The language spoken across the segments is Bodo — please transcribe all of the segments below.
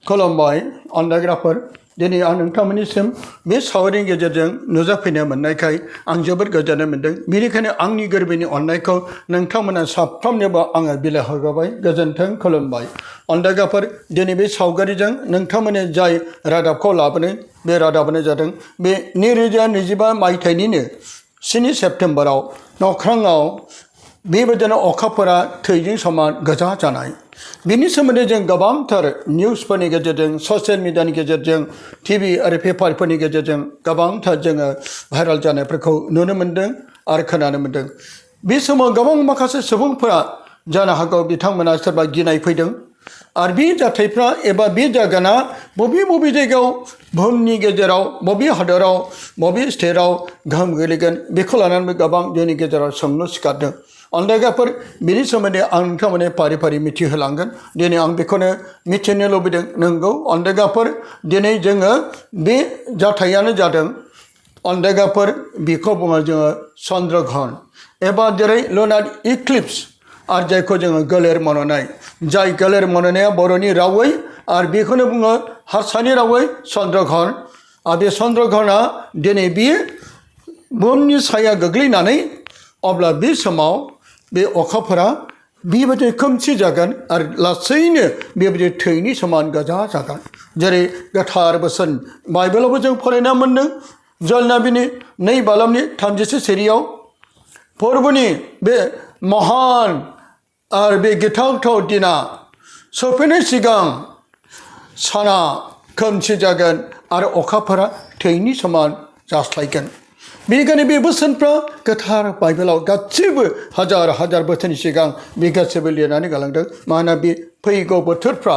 खुलुमबाय अनलायग्राफोर दिनै आं नोंथांमोननिसिम बे सावगारिनि गेजेरजों नुजाफैनो मोननायखाय आं जोबोद गोजोननाय मोन्दों बेनिखायनो आंनि गोरबोनि अननायखौ नोंथांमोना साफ्रोमनोबो आङो बिलाइ हरबाय गोजोन्थों खुलुमबाय अनलायग्राफोर दिनै बे सावगारिजों नोंथांमोननो जाय रादाबखौ लाबोदों बे रादाबानो जादों बे 2025 मायथाइनिनो 7 सेप्तेम्बराव नख्राङाव बेबायदिनो अखाफोरा थैजों समान गोजा जानाय बिनि सोमोन्दै जों गोबांथार निउसफोरनि गेजेरजों ससियेल मिडियानि गेजेरजों टिभि आरो पेपारफोरनि गेजेरजों गोबांथार जोङो भाइराल जानायफोरखौ नुनो मोन्दों आरो खोनानो मोन्दों बे समाव गोबां माखासे सुबुंफोरा जानो हागौ बिथांमोना सोरबा गिनाय फैदों आरो बे जाथायफ्रा एबा बे जायगाना बबे जायगायाव बुहुमनि गेजेराव बबे हादराव बबे स्टेटआव गोहोम गोलैगोन बेखौ लानानैबो गोबां जोंनि गेजेराव सोंलु सिखारदों अनलायग्राफोर बिनि सोमोन्दै आं नोंथांमोननो फारि फारि मिथिहोलांगोन दिनै आं बेखौनो मिथिनो लुबैदों नंगौ अनलायग्राफोर दिनै जोङो बे जाथायानो जादों अनलायग्राफोर बेखौ बुङो जोङो चन्द्रग्रहण एबा जेरै लुनार इक्लिप्स आरो जायखौ जोङो गोलेर मन'नाय जाय गोलेर मन'नाया बर'नि रावै आरो बेखौनो बुङो हारसानि रावै चन्द्रग्रहण आरो बे चन्द्रग्रहणआ दिनै बियो बुहुमनि साया गोग्लैनानै अब्ला बे समाव बे अखाफोरा बेबायदि खोमसि जागोन आरो लासैनो बेबायदि थैनि समान गोजा जागोन जेरै गोथार बोसोन बाइबेलावबो जों फरायना मोन्दों ज'एल नबीनि 2 बालामनि 36 सेरियाव फोरबोनि बे महान आरो बे गिथावथाव दिना सफैनाय सिगां साना खोमसि जागोन आरो अखाफोरा थैनि समान जास्लायगोन बेनिखायनो बे बोसोनफ्रा गोथार बाइबेलाव गासैबो हाजार बोसोरनि सिगां बे गासैबो लिरनानै गालांदों मानोना बे फैगौ बोथोरफ्रा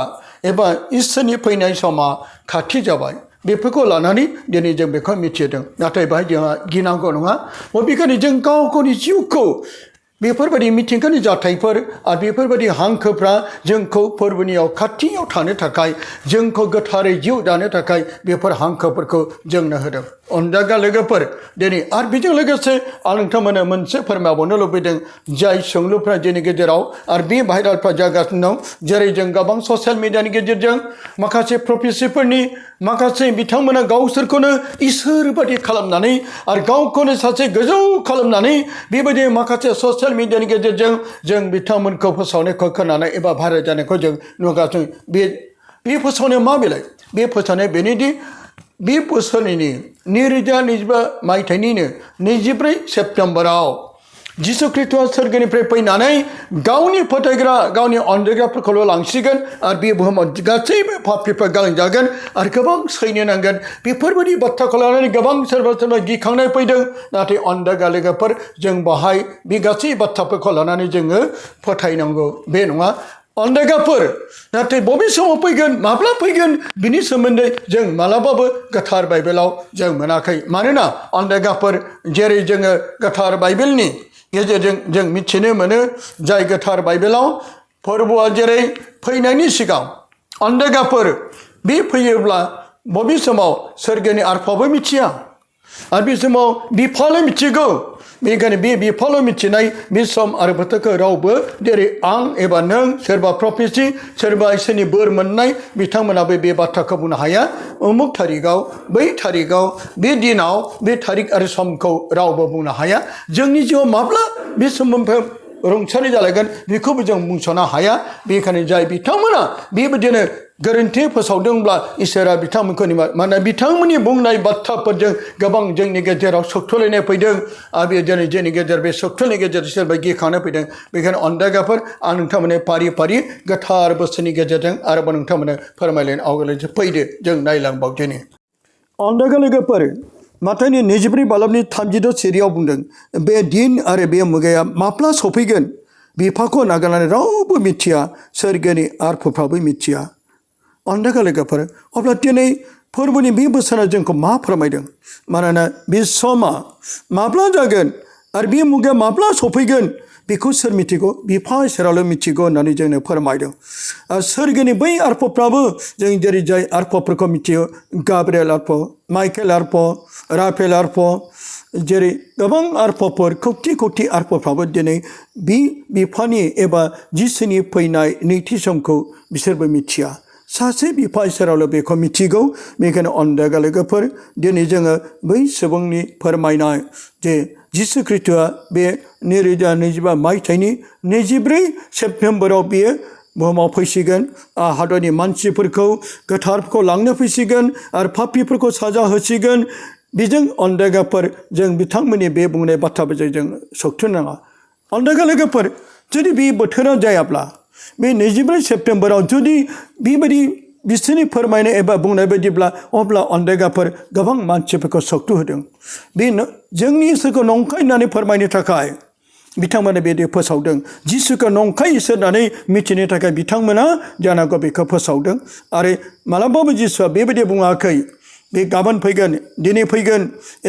एबा इसोरनि फैनाय समा खाथि जाबाय बेफोरखौ लानानै दिनै जों बेखौ मिथिदों नाथाय बाहाय जोंहा गिनांगौ नङा बबेखानि जों गाव गावनि जिउखौ बेफोरबायदि मिथिंगानि जाथायफोर आरो बेफोरबायदि हांखोफ्रा जोंखौ फोरबोनियाव खाथियाव थानो थाखाय जोंखौ गोथारै जिउ दानो थाखाय बेफोर हांखोफोरखौ जोंनो होदों अनजागा लोगोफोर दिनै आरो बेजों लोगोसे आं नोंथांमोननो मोनसे फोरमायबावनो लुबैदों जाय सोंलुफ्रा जोंनि गेजेराव आरो बे भाइरालफ्रा जागासिनो दं जेरै जों गोबां ससियेल मिडियानि गेजेरजों माखासे प्रफेसिफोरनि माखासे बिथांमोना गावसोरखौनो इसोर बायदि खालामनानै आरो गावखौनो सासे गोजौ खालामनानै बेबायदि माखासे ससियेल मिडियानि गेजेरजों जों बिथांमोनखौ फोसावनायखौ खोनानाय एबा भाइरेल जानायखौ जों नुगासिनो बे फोसावनाया मा बेलाय बे फोसावनाया बेनोदि बे बोसोरनि 2025 मायथाइनिनो 24 सेप्तेम्बराव जिसु ख्रीष्टआ सोरगोनिफ्राय फैनानै गावनि फोथायग्रा गावनि अनजायग्राफोरखौल' लांसिगोन आरो बे बुहुमाव गासैबो पापीफ्रा गालांजागोन आरो गोबां सैनो नांगोन बेफोरबायदि बाथ्राखौ लानानै गोबां सोरबा गिखांनाय फैदों नाथाय अनजायगा लोगोफोर जों बाहाय बे गासै बाथ्राफोरखौ लानानै जोङो फोथायनांगौ बे नङा अनजायगाफोर नाथाय बबे समाव फैगोन माब्ला फैगोन बिनि सोमोन्दै जों मालाबाबो गोथार बाइबेलाव जों मोनाखै मानोना अनजायगाफोर जेरै जोङो गोथार बाइबेलनि गेजेरजों जों मिथिनो मोनो जाय गोथार बाइबेलाव फोरबोआ जेरै फैनायनि सिगां अनजायगाफोर बे फैयोब्ला बबे समाव सोरगोनि आरफाबो मिथिया आरो बे समाव बिफाल' मिथिगौ बेनिखायनो बे बिफाल' मिथिनाय बे सम आरो बोथोरखौ रावबो जेरै आं एबा नों सोरबा प्रफेसि सोरबा इसोरनि बोर मोननाय बिथांमोनाबो बे बाथ्राखौ बुंनो हाया उमुक थारिखआव बै थारिखआव बे दिनाव बे थारिख आरो समखौ रावबो बुंनो हाया जोंनि जिउआव माब्ला बे समनिफ्राय रुंसारि जालायगोन बेखौबो जों बुंस'नो हाया बेनिखायनो जाय बिथांमोना बेबायदिनो गोरोन्थि फोसावदोंब्ला इसोरा बिथांमोनखौ मानोना बिथांमोननि बुंनाय बाथ्राफोरजों गोबां जोंनि गेजेराव सौथुलायनाय फैदों आरो बे दिनै जोंनि गेजेर बे सौथुलनि गेजेरजों सोरबा गिखांनाय फैदों बेखायनो अनजायगाफोर आं नोंथांमोननो फारि फारि गोथार बोसोननि गेजेरजों आरोबाव नोंथांमोननो फोरमायलायनो आवगायलायसो फैदो जों नायलांबावदिनि अनजायगा लोगोफोर माथाइनि 24 बालामनि 36 सेरियाव बुंदों बे दिन आरो बे मुगाया माब्ला सफैगोन बिफाखौ नागारनानै रावबो मिथिया सोरगोनि आरफोरफ्राबो मिथिया अनजायगा लोगोफोर अब्ला दिनै फोरबोनि बे बोसोना जोंखौ मा फोरमायदों मानोना बे समा माब्ला जागोन आरो बे मुगाया माब्ला सफैगोन बेखौ सोर मिथिगौ बिफा इसोराल' मिथिगौ होननानै जोंनो फोरमायदों आरो सोरगोनि बै आरफफ्राबो जों जेरै जाय आरफफोरखौ मिथियो गाब्रिएल आरफ माइकेल आरफ राफेल आरफ जेरै गोबां आरफफोर खौथि आरफफ्राबो दिनै बिफानि एबा जिसुनि फैनाय नैथि समखौ बिसोरबो मिथिया सासे बिफा इसोराल' बेखौ मिथिगौ बेखायनो अन्धगा लोगोफोर दिनै जोङो बै सुबुंनि फोरमायनाय जे जिसु ख्रीष्टआ बे 2025 मायथाइनि 24 सेप्तेम्बराव बियो बुहुमाव फैसिगोन हादरनि मानसिफोरखौ गोथारफोरखौ लांनो फैसिगोन आरो पापीफोरखौ साजा होसिगोन बेजों अन्धगाफोर जों बिथांमोननि बे बुंनाय बाथ्राफोरजों जों सौथुन नाङा अन्धगा लोगोफोर जुदि बे बोथोराव जायाब्ला बे 24 सेप्तेम्बराव जुदि बेबायदि बिसोरनि फोरमायनाय एबा बुंनाय बायदिब्ला अब्ला अन्धगाफोर गोबां मानसिफोरखौ सौथु होदों बे जोंनि इसोरखौ नंखाय होननानै फोरमायनो थाखाय बिथांमोना बेदि फोसावदों जिसुखौ नंखाय इसोर होननानै मिथिनो थाखाय बिथांमोना जानांगौ बेखौ फोसावदों आरो मालाबाबो जिसुआ बेबायदि बुङाखै बे गाबोन फैगोन दिनै फैगोन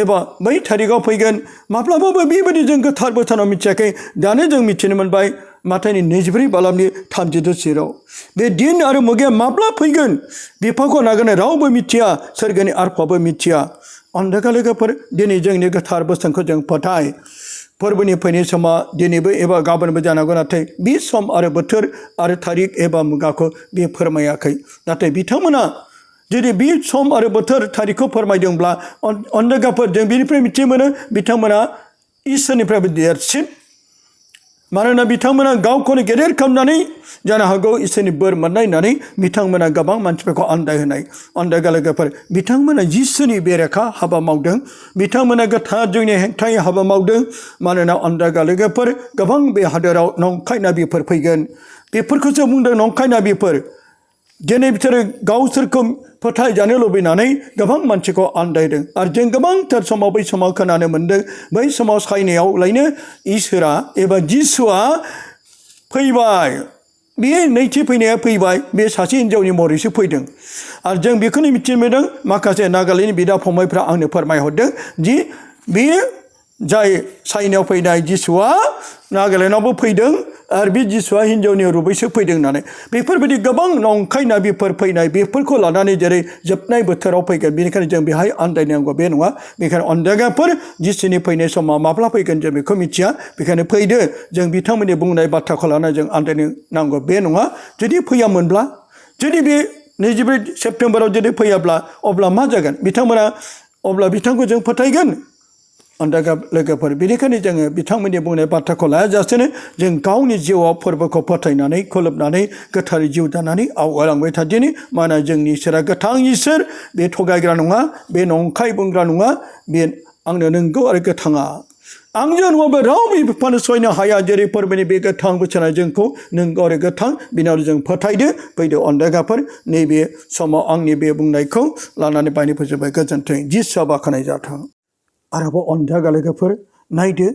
एबा बै थारिखआव फैगोन माब्लाबाबो बेबायदि जों गोथार बोथोराव मिथियाखै दानो जों मिथिनो मोनबाय माथाइनि 24 बालामनि 32 सिराव बे दिन आरो मुगाया माब्ला फैगोन बिफाखौ नागारनाय रावबो मिथिया सोरगोनि आरफाबो मिथिया अन्धगा लोगोफोर दिनै जोंनि गोथार बोसोनखौ जों फोथाय फोरबोनि फैनाय समा दिनैबो एबा गाबोनबो जानांगौ नाथाय बे सम आरो बोथोर आरो थारिख एबा मुगाखौ बे फोरमायाखै नाथाय बिथांमोना जुदि बे सम आरो बोथोर थारिखखौ फोरमायदोंब्ला अन्धगाफोर जों बेनिफ्राय मिथि मोनो बिथांमोना इसोरनिफ्रायबो देरसिन मानोना बिथांमोना गावखौनो गेदेर खालामनानै जानो हागौ इसोरनि बोर मोननाय होननानै बिथांमोना गोबां मानसिफोरखौ आन्दायहोनाय अन्धगा लोगोफोर बिथांमोना जिसुनि बेरेखा हाबा मावदों बिथांमोना गोथार जोंनि हेंथायै हाबा मावदों मानोना अन्धगा लोगोफोर गोबां बे हादोराव नंखाय नाबिफोर फैगोन बेफोरखौसो बुंदों नंखाय नाबिफोर दिनै बिसोरो गावसोरखौ फोथायजानो लुबैनानै गोबां मानसिखौ आन्दायदों आरो जों गोबांथार समाव बै समाव खोनानो मोन्दों बै समाव सायनायावलायनो इसोरा एबा जिसुआ फैबाय बे नैथि फैनाया फैबाय बे सासे हिन्जावनि महरैसो फैदों आरो जों बेखौनो मिथिनो मोनदों माखासे नागालेण्डनि बिदा फंबायफ्रा आंनो फोरमायहरदों जि बे जाय सायनायाव फैनाय जिसुआ नागालेण्डआवबो फैदों आरो बे जिसुआ हिन्जावनि रुपैसो फैदों होननानै बेफोरबायदि गोबां नंखाय नाबिफोर फैनाय बेफोरखौ लानानै जेरै जोबनाय बोथोराव फैगोन बेनिखायनो जों बेहाय आन्दायनांगौ बे नङा बेखायनो अन्धगाफोर जिसुनि फैनाय समा माब्ला फैगोन जों बेखौ मिथिया बेखायनो फैदो जों बिथांमोननि बुंनाय बाथ्राखौ लानानै जों आन्दायनो नांगौ बे नङा जुदि फैयामोनब्ला जुदि बे 24 सेप्तेम्बराव जुदि फैयाब्ला अब्ला मा जागोन बिथांमोना अब्ला बिथांखौ जों फोथायगोन अन्धगा लोगोफोर बेनिखायनो जोङो बिथांमोननि बुंनाय बाथ्राखौ लायाजासेनो जों गावनि जिउआव फोरबोखौ फोथायनानै खुलुमनानै गोथारै जिउ दानानै आवगायलांबाय थादिनि मानोना जोंनि इसोरा गोथां इसोर बे थगायग्रा नङा बे नंखाय बुंग्रा नङा बे आंनो नंगौ आरो गोथाङा आंजों नङाबा रावबो बिफानो सहायनो हाया जेरै फोरबोनि बे गोथां बोसोना जोंखौ नंगौ आरो गोथां बिनाव जों फोथायदो फैदो अन्धगाफोर नैबे समाव आंनि बे बुंनायखौ लानानै बायनो फोजोबबाय गोजोन्थों जिसुआ बाख्नाय जाथों आरोबाव अन्धगा लोगोफोर नायदो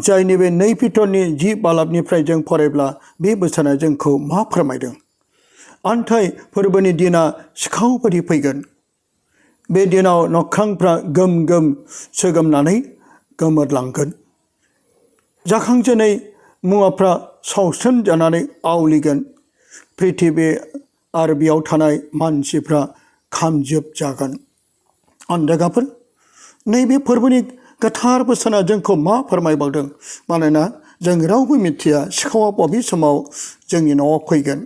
जायनि बे 2 पिटरनि 10 बालाबनिफ्राय जों फरायब्ला बे बोसोना जोंखौ मा फोरमायदों आन्थाय फोरबोनि दिना सिखाव बायदि फैगोन बे दिनाव नख्रांफ्रा गोम गोम सोगोमनानै गोमोरलांगोन जाखांजेननाय मुवाफ्रा सावस्रोन जानानै आवलिगोन पृथिबि आरो बेयाव थानाय मानसिफ्रा खामजोब जागोन अन्धगाफोर नैबे फोरबोनि गोथार बोसोना जोंखौ मा फोरमायबावदों मानोना जों रावबो मिथिया सिखावा बबे समाव जोंनि न'आव फैगोन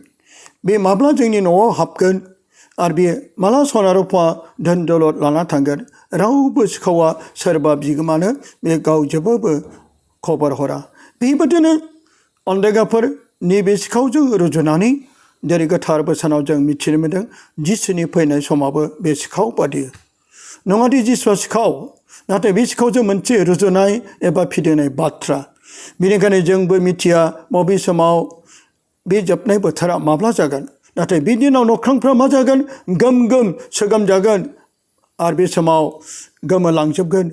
बे माब्ला जोंनि न'आव हाबगोन आरो बे माला सना रुफा धोन दौलत लाना थांगोन रावबो सिखावा सोरबा बिगोमानो बे गाव जेबोबो खबर हरा बेबायदिनो अन्धगाफोर नैबे सिखावजों रुजुनानै जेरै गोथार बोसोनाव जों मिथिनो मोनदों जिसुनि फैनाय समाबो बे सिखाव बादि नङादि जिसुआ सिखाव नाथाय बे सिखावजों मोनसे रुजुनाय एबा फिदिंनाय बाथ्रा बेनिखायनो जोंबो मिथिया बबे समाव बे जोबनाय बोथोरा माब्ला जागोन नाथाय बे दिनाव नख्रांफ्रा मा जागोन गोम गोम सोगोमजागोन आरो बे समाव गोमोलांजोबगोन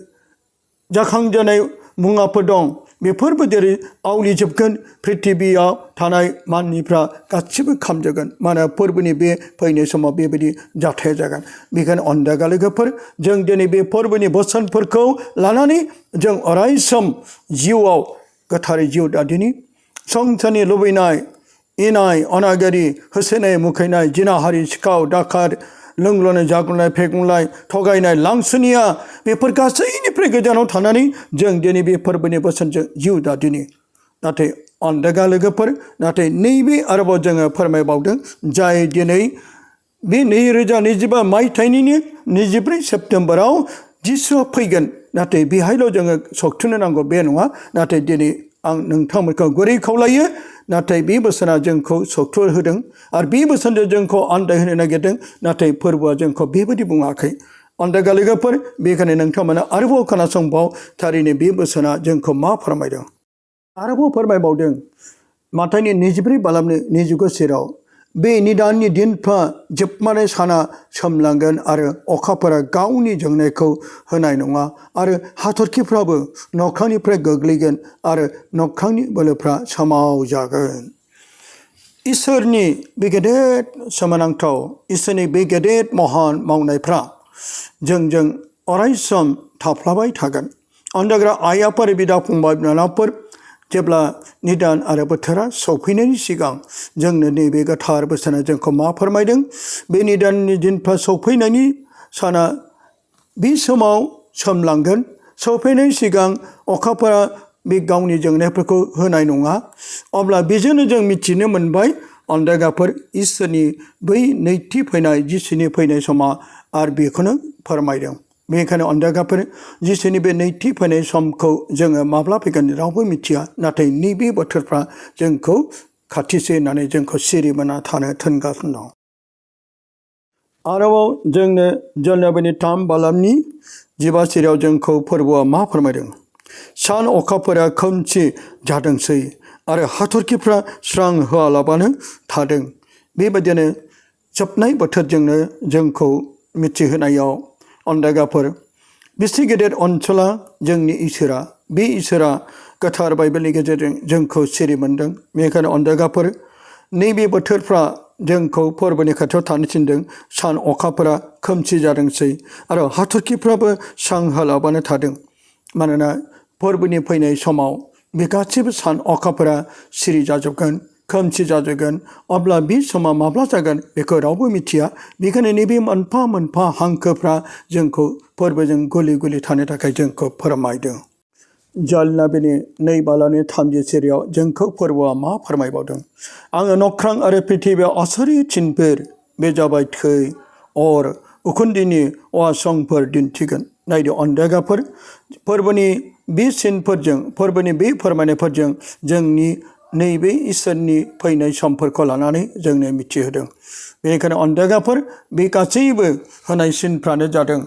जाखांजानाय मुवाफोर दं बेफोरबो जेरै आवलिजोबगोन पृथिबियाव थानाय मानसिफ्रा गासिबो खामजोबगोन मानोना फोरबोनि बे फैनाय समाव बेबायदि जाथाया जागोन बेखायनो अन्धगा लोगोफोर जों दिनै बे फोरबोनि बोसोनफोरखौ लानानै जों अरायसम जिउआव गोथारै जिउ दादिनि संसारनि लुबैनाय इनाय अनागारि होसोनाय मुखैनाय जिनाहारि सिखाव दाखार लोंग्लानाय जाग्लानाय फेग्लुंनाय थगायनाय लांसुनिया बेफोर गासैनिफ्राय गोजानाव थानानै जों दिनै बे फोरबोनि बोसोनजों जिउ दादिनि नाथाय अन्धगा लोगोफोर नाथाय नैबे आरोबाव जोङो फोरमायबावदों जाय दिनै बे 2025 मायथाइनि 24 सेप्तेम्बराव जिसुआ फैगोन नाथाय बेहायल' जोङो सौथुनो नांगौ बे नङा नाथाय दिनै आं नोंथांमोनखौ गुरै खावलायो नाथाय बे बोसोना जोंखौ सौथुर होदों आरो बे बोसोनजों जोंखौ आन्दायहोनो नागिरदों नाथाय फोरबोआ जोंखौ बेबायदि बुङाखै आन्दायगालिगाफोर बेखायनो नोंथांमोना आरोबाव खोनासंबाव थारैनो बे बोसोना जोंखौ मा फोरमायदों आरोबाव फोरमायबावदों माथाइनि 24 बालामनि 29 सेराव बे निदाननि दिनफ्रा जोबनानै साना सोमलांगोन आरो अखाफोरा गावनि जोंनायखौ होनाय नङा आरो हाथरखिफ्राबो नख्रांनिफ्राय गोग्लैगोन आरो नख्रांनि बोलोफ्रा सोमावजागोन इसोरनि बे गेदेर सोमोनांथाव इसोरनि बे गेदेर महान मावनायफ्रा जोंजों अरायसम थाफ्लाबाय थागोन अनजाग्रा आइ आफाफोर बिदा फंबाय बिनानावफोर जेब्ला निदान आरो बोथोरा सौफैनायनि सिगां जोंनो नैबे गोथार बोसोना जोंखौ मा फोरमायदों बे निदाननि दिनफ्रा सौफैनायनि साना बे समाव सोमलांगोन सौफैनायनि सिगां अखाफोरा बे गावनि जोंनायफोरखौ होनाय नङा अब्ला बेजोंनो जों मिथिनो मोनबाय अनदायगाफोर इसोरनि बै नैथि फैनाय जिसुनि फैनाय समा आरो बेखौनो फोरमायदों बेनिखायनो अनदायगाफोर जिसुनि बे नैथि फैनाय समखौ जोङो माब्ला फैगोन रावबो मिथिया नाथाय नैबे बोथोरफ्रा जोंखौ खाथिसै होननानै जोंखौ सिरिमोना थानो थोनगासिनो दं आरोबाव जोंनो जलनाबनि 3 बालामनि 15 सेराव जोंखौ फोरबोआ मा फोरमायदों सान अखाफोरा खोमसि जादोंसै आरो हाथरखिफ्रा स्रां होआलाबानो थादों बेबायदिनो जोबनाय बोथोरजोंनो जोंखौ मिथिहोनायाव अनदायगाफोर बेसे गेदेर अनसुला जोंनि इसोरा बे इसोरा गोथार बाइबेलनि गेजेरजों जोंखौ सिरि मोनदों बेनिखायनो अनदायगाफोर नैबे बोथोरफ्रा जोंखौ फोरबोनि खाथियाव थानो थिनदों सान अखाफोरा खोमसि जादोंसै आरो हाथरखिफ्राबो स्रां होआलाबानो थादों मानोना फोरबोनि फैनाय समाव बे गासैबो सान अखाफोरा सिरि जाजोबगोन खोमसि जाजोबगोन अब्ला बे समा माब्ला जागोन बेखौ रावबो मिथिया बेखायनो नैबे मोनफा मोनफा हांखोफ्रा जोंखौ फोरबोजों गले गले थानो थाखाय जोंखौ फोरमायदों जलनाबनि 2 बालामनि 30 सेराव जोंखौ फोरबोआ मा फोरमायबावदों आङो नख्रां आरो पृथिबियाव आसरित चिनफोर बे जाबाय थै अर उखुन्दैनि अवासंफोर दिन्थिगोन नायदो अनदायगाफोर फोरबोनि बे सिनफोरजों फोरबोनि बे फोरमायनायफोरजों जोंनि नैबे इसोरनि फैनाय समफोरखौ लानानै जोंनो मिथिहोदों बेनिखायनो अनदायगाफोर बे गासैबो होनाय सिनफ्रानो जादों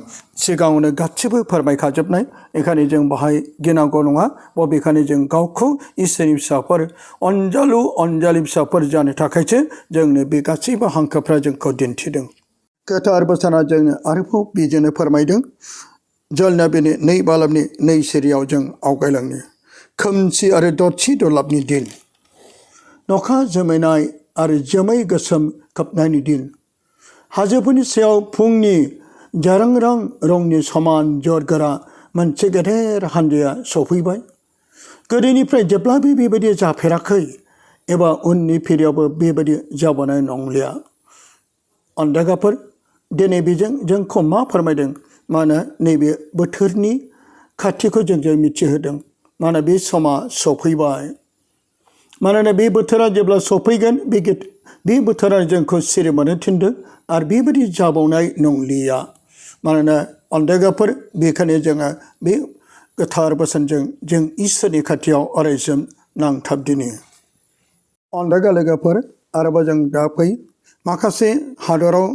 सिगाङावनो गासैबो फोरमायखाजोबनाय बेखायनो जों बाहाय गिनांगौ नङा बबेखानि जों गावखौ इसोरनि फिसाफोर अनजालु अनजालि फिसाफोर जानो थाखायसो जोंनो बे गासैबो हांखोफ्रा जोंखौ दिन्थिदों गोथार बोसोना जोंनो आरोबाव बेजोंनो फोरमायदों जलनाबनि 2 बालामनि 2 सेराव जों आवगायलांनो खोमसि आरो दरसि दरलाबनि दिन नखा जोमैनाय आरो जोमै गोसोम खोबनायनि दिन हाजोफोरनि सायाव फुंनि जारांरां रंनि समान जरगोरा मोनसे गेदेर हानजाया सफैबाय गोदोनिफ्राय जेब्लाबो बेबायदि जाफेराखै एबा उननि फिरियावबो बेबायदि जाबोनाय नंलिया अनदायगाफोर दिनै बेजों जोंखौ मा फोरमायदों मानो नैबे बोथोरनि खाथिखौ जोंजों मिथिहोदों मानो बे समा सफैबाय मानोना बे बोथोरा जेब्ला सफैगोन बे बोथोरा जोंखौ सिरि मोननो थिनदों आरो बेबायदि जाबावनाय नंलिया मानोना अनदायगाफोर बेखायनो जोङो बे गोथार बोसोनजों जों इसोरनि खाथियाव अरायसम नांथाबदिनो अनदायगा लोगोफोर आरोबाव जों दा फै माखासे हादराव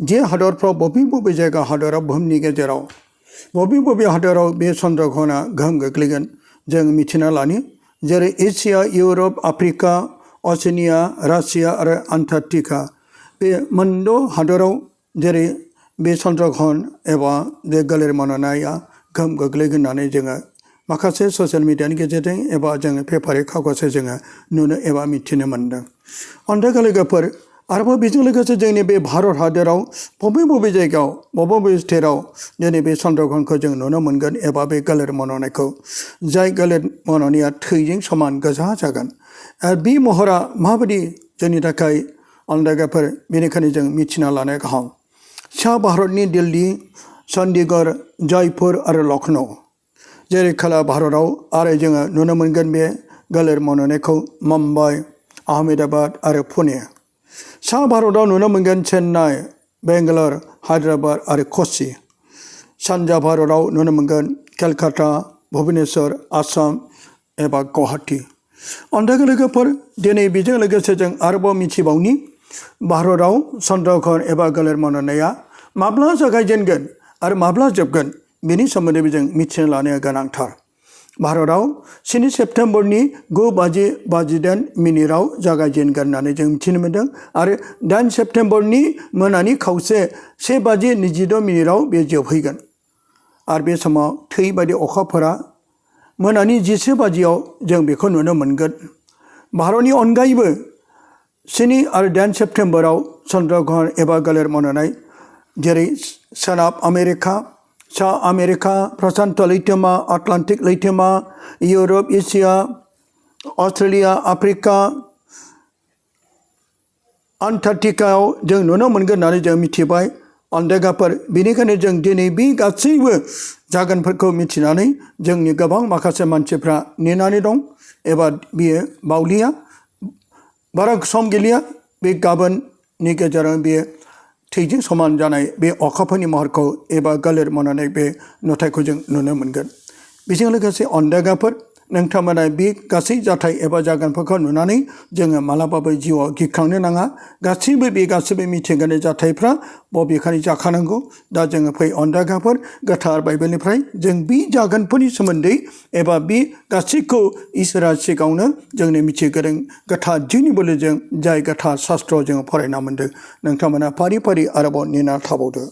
जे हादरफ्राव बबे जायगा हादराव बुहुमनि गेजेराव बबे हादराव बे चन्द्रग्रहणा गोहोम गोग्लैगोन जों मिथिना लानि जेरै एसिया इउरप आफ्रिका असिनिया रासिया आरो आन्टार्कटिका बे मोनद' हादराव जेरै बे चन्द्रग्रहण एबा बे गोलेर मन'नाया गोहोम गोग्लैगोन होननानै जोङो माखासे ससियेल मिडियानि गेजेरजों एबा जोङो पेपारि कागजजों जोङो नुनो एबा मिथिनो मोनदों अनदायगा लोगोफोर आरोबाव बेजों लोगोसे जोंनि बे भारत हादराव बबे जायगायाव बबे स्टेटआव दिनै बे चन्द्रग्रहणखौ जों नुनो मोनगोन एबा बे गोलेर मन'नायखौ जाय गोलेर मन'नाया थैजों समान गोजा जागोन आरो बे महरा माबायदि जोंनि थाखाय अनदायगाफोर बेनिखायनो जों मिथिना लानाया गाहाम सा भारतनि दिल्ली चन्डीगढ़ जयपुर आरो लखनऊ जेरै खोला भारताव आरो जोङो नुनो मोनगोन बे गोलेर मन'नायखौ मुम्बाइ आहमेदाबाद आरो पुने सा भारताव नुनो मोनगोन चेन्नाइ बेंगालर हायद्राबाद आरो क'चि सानजा भारताव नुनो मोनगोन केलकाता भुबनेश्वर आसाम एबा गुवाहाटी अन्थाइ लोगोफोर दिनै बेजों लोगोसे जों आरोबाव मिथिबावनि भारताव चन्द्रग्रहण एबा गोलेर मावनाया माब्ला जागायजेनगोन आरो माब्ला जोबगोन बेनि सोमोन्दै जों मिथिनो लानाया गोनांथार भारताव 7 सेप्तेम्बरनि 9:58 जागायजेनगोन होननानै जों मिथिनो मोन्दों आरो 8 सेप्तेम्बरनि मोनानि खावसे 1:22 बे जोबहैगोन आरो बे समाव थै बायदि अखाफोरा मोनानि 11 जों बेखौ नुनो मोनगोन भारतनि अनगायैबो 7 आरो 8 सेप्तेम्बराव चन्द्रग्रहण एबा गोलेर मावनाय जेरै सोनाब आमेरिका सा आमेरिका प्रशान्त लैथोमा आटलान्टिक लैथोमा इउरप एसिया अस्ट्रेलिया आफ्रिका आन्टार्कटिकायाव जों नुनो मोनगोन होननानै जों मिथिबाय अन्दायगाफोर बेनिखायनो जों दिनै बे गासैबो जागोनफोरखौ मिथिनानै जोंनि गोबां माखासे मानसिफ्रा नेनानै दं एबा बियो बावलिया बारा सम गैलिया बे गाबोननि गेजेराव बियो थैजों समान जानाय बे अखाफोरनि महरखौ एबा गोलेर मावनाय बे नुथायखौ जों नुनो मोनगोन बेजों लोगोसे अन्दायगाफोर नोंथांमोना बे गासै जाथाय एबा जागोनफोरखौ नुनानै जोङो मालाबाबो जिउआव गिखांनो नाङा गासैबो मिथिंगानि जाथायफ्रा बबेखानि जाखानांगौ दा जोङो फै अन्दायगाफोर गोथार बाइबेलनिफ्राय जों बे जागोनफोरनि सोमोन्दै एबा बे गासैखौ इसोरा सिगाङावनो जोंनो मिथिगोरों गोथार जिउनि बोलोजों जाय गोथार शास्त्रआव जोङो फरायना मोन्दों नोंथांमोना फारि फारि आरोबाव नेना थाबावदो